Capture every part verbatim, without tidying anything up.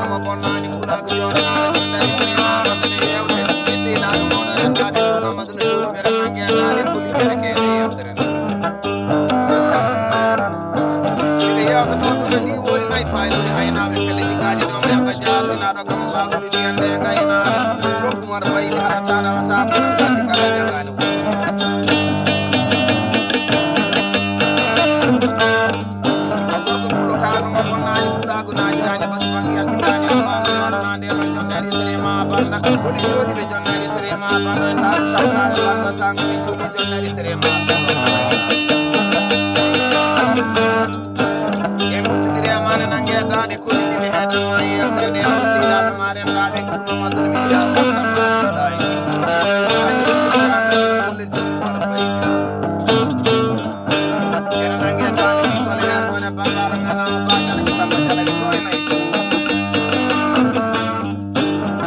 Mo bonnaani pulaagu jooɗanaare ɗum dari sirima bannde yewte. E seedaaɓe mawɗo renndaaɓe ɗum Mamadou no juuri ɓe renna ngendaale kuli ɓe keede yewtere nde. Miɗo yewta ɗo ɗum ndi woni nayi paaynude aynaaɓe pelle jigaaji ɗo mo yabba jaarwinaaɗo kam faamude fiyande e ngaynaaka. Joom Umar Baydi haɗata ɗawata ɓurataji kala jagaani. Gorko pulo kaano mo bonnaani pulaagu naajiraani batu bangi yaltitaani almaami joɗanaande e lon jonnari sirima banda. Woni jooɗi ɓe jonnari sirima banda e saaru tawraɓe banda sango min jooɗi jonnari sirima banda. En huttindiri e maane nange daade. Koni ɗiɗi heɗan ma yewtere nde, ano sehilaaɓe ma renndaaɓe ngurnoo ma dun min jaaw ma samba. Ɗay. Golle jooɗi wara bayti. Ena nange daade pistole her gone bambara ngana o ba jala ki samba jala ki toy nay.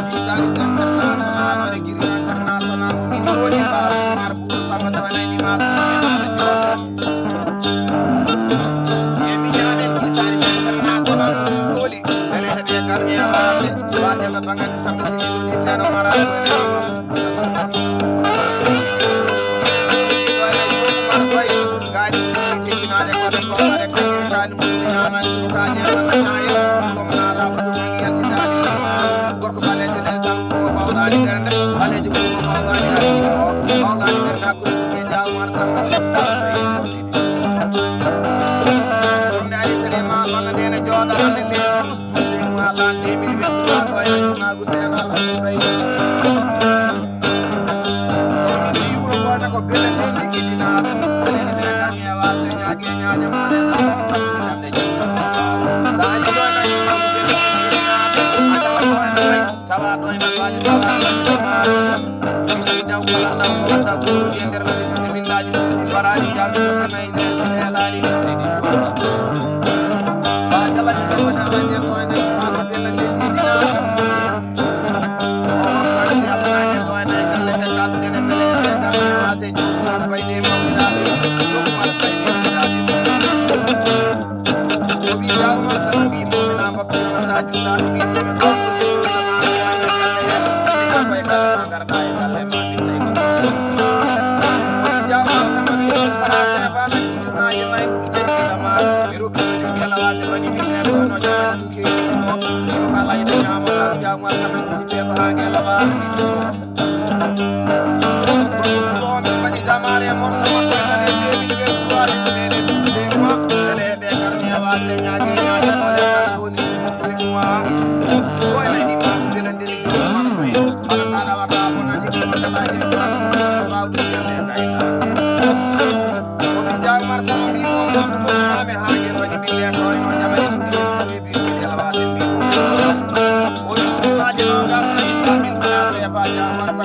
Guitariste international, on e guiri international, o min woni ba mar bu samba toy nay ni ma ko samba jooɗo. E miñaamen guitariste international min kooli. Bele heɓe garmi e waase. Waɗde ma bangal sambe sini lodi tero mara ko ne. Gaari ko ni tekinade ko ko bare ko ni kaali mo ni amani suka je ma taye. Ko ma ra ko ni yalti dadi. Gorko balejo ne tan ko bawdani bernde. Balejo ko bawdani arti ko. Bawdani bernde ko ni jaw mar sambe. Jomde ari sere ma bana dene joda hande le tous tous e mo ala deux mille vingt-trois ko e maagu sena la bay. Ko mi di wuro bona ko bele nden di idina. Bele hebe garmi awa se nyaage nyaaja ma de. Sa ari do na ni ma bele idina. Ata ko en. Tawa ɗo ene faali, tawa ɗo ene faali. Min daw kala ndaw ko wonda guuruɗi e nder ladde bisimillaaji tumuɗi baraɗi jawɗi ɗo kama e nder ɗi neelaani ɗum sidi. Ba jalaji samba da ladde ko ene ma ko bella nden idina. O wakkati Allah ene ɗo ene galle he kaldu ene bele e galle ha se jogu ma bayde mawɗiraɓe. Jogu ma bayde mawɗiraɓe. O wi jawma sama mbi momina mbaptu yonata juuɗa mbi momi ɗon ɓurɓe sugana ma ɗoana galle he mbi kanko e galle ma garɗa e galle ma min tawi ko o wi jawma sama mbi on fara sefa nani ujunaji nayi ɓuɗi bismilla ma ɓe rokki ɗo jogi alawasi bani bille ɗo no jamani dukeji ɗo ɗino ka layɗa ñama ka jawma sama noddi te ko ha ngela wa fiɗi ɗo. Ko min mbaɗi damaare e morso makko e nane deux mille vingt-trois, meɗen douze mois. Bele heɓe garmi e wase ñaage ñaage mole tan woni douze mois. Ko ene ni ma ko bele ndeni joom ma ko e. Ala tada wata bonati ko makalaje ko bawde yande gayna. Ko mi jaw mar sama mbi mo mo mo ma me haage bani bille ko e no jamani ko. Biti de la base bi. O yu ma je no ga sa ni sa mil francs C F A ja mar sa.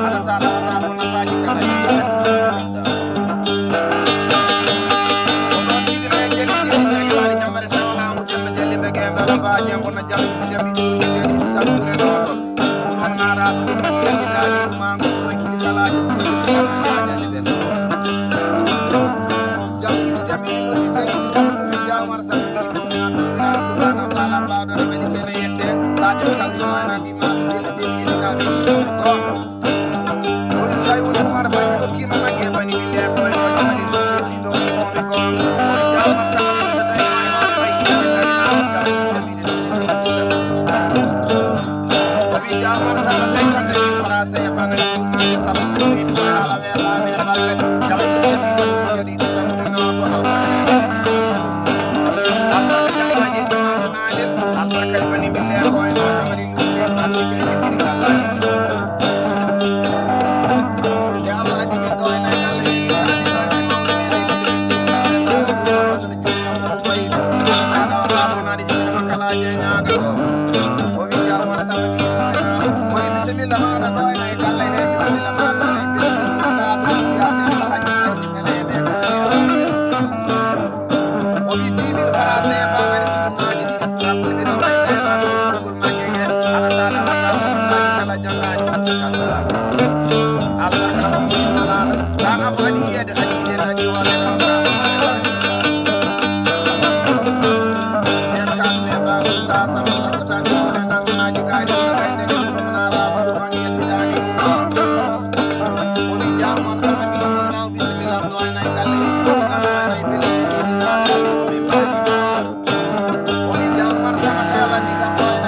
Ala ta da ta ko na ta ji kala yi. O do ti de me je ni je ni je ni mari jamare sa wala mu je me je le be ge ba la ba je ko na jam ji jam ji je ni sa ko ne no to. Ɗum naaraɓe ɗum mani yaltinaani mango koye kilikalaaji ɗum jaajaani ɓe ɗo jam idi jam idi noji tegi di sabu ɗum jawmar sabu ɗi ɗum nam joomiraaɗo subhanahu wa taala mbawɗo remedi kene yette taade kawri noyna mbi maɗo billa mbi yelinaɓe ɗi ɗum goonga woni so tawi woni ɗum aɗa mbawi ɗi rokkima nagge bani ɓille koye no jamani ɗum yetti ɗo ɗi momi goonga woni jawmar sabu ɗum tawi O wi jawmar sama cinquante mille francs C F A nani ɗum mande sama ɗum wi ɗum ala weɓa ne balle jawdi ɗum wi ɗum jodi ɗum sabu ɗum noto albarka albarka jamaji ɗum ɗum adel albarka e bani bille ko e no jamani ɗum ke ɗum ke ke tiri gallaji de Allah addi min ɗo e nay Allah e min ka addi ɗo e nay mawɗo meɗen ɗum ɗum ɗum ɗum That boy